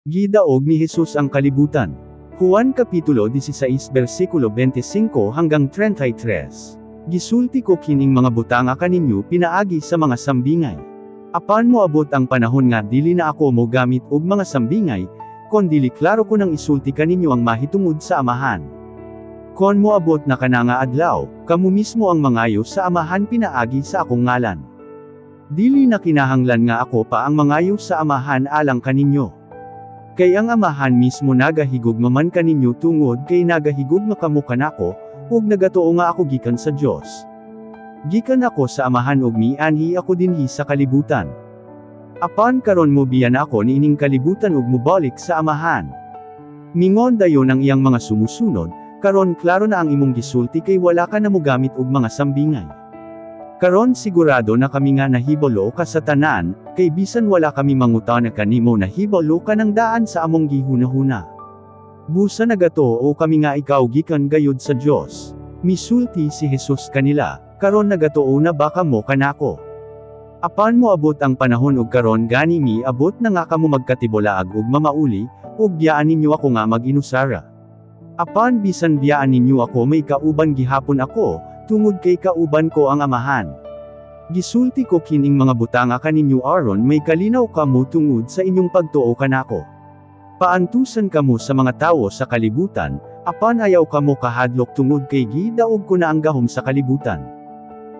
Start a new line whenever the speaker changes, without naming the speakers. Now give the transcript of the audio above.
Gidaog ni Jesus ang kalibutan. Juan Kapitulo 16 versikulo 25 hanggang 33. Gisulti ko kining mga butanga kaninyo pinaagi sa mga sambingay. Apan moabot ang panahon nga dili na ako mo gamit og mga sambingay, kon dili klaro ko nang isulti kaninyo ang mahitungod sa Amahan. Kon moabot na kana nga adlaw, kamo mismo ang mangayo sa Amahan pinaagi sa akong ngalan. Dili na kinahanglan nga ako pa ang mangayo sa Amahan alang kaninyo. Kay ang Amahan mismo nagahigugma man kaninyo tungod kay nagahigugma kamo kanako, ug nagatuo nga ako gikan sa Dios. Gikan ako sa Amahan ug mianhi ako dinhi sa kalibutan. Apan karon mobiya na ako niining kalibutan ug mobalik sa Amahan. Mingon dayon ang iyang mga sumusunod, "Karon klaro na ang imong gisulti kay wala ka na mogamit og mga sambingay. Karon sigurado na kami nga nahibalo ka sa tanan, kay bisan wala kami mangutana kanimo nahibalo ka ng daan sa among gihunahuna. Busa nagatoo kami nga ikaw gikan gayud sa Dios." Misulti si Jesus kanila, "Karon nagatuo na ba kamo kanako? Apan moabot ang panahon ug karon gani miabot na nga kamo magkatibulaag ug mamauli, ug biyaan ninyo ako nga mag-inusara. Apan bisan biyaan ninyo ako, may kauban gihapon ako, tungod kay kauban ko ang Amahan. Gisulti ko kining mga butanga kaninyo aron may kalinaw kamo tungod sa inyong pagtuo kanako. Paantusan kamo sa mga tawo sa kalibutan, apan ayaw kamo kahadlok tungod kay gidaog ko na ang gahom sa kalibutan."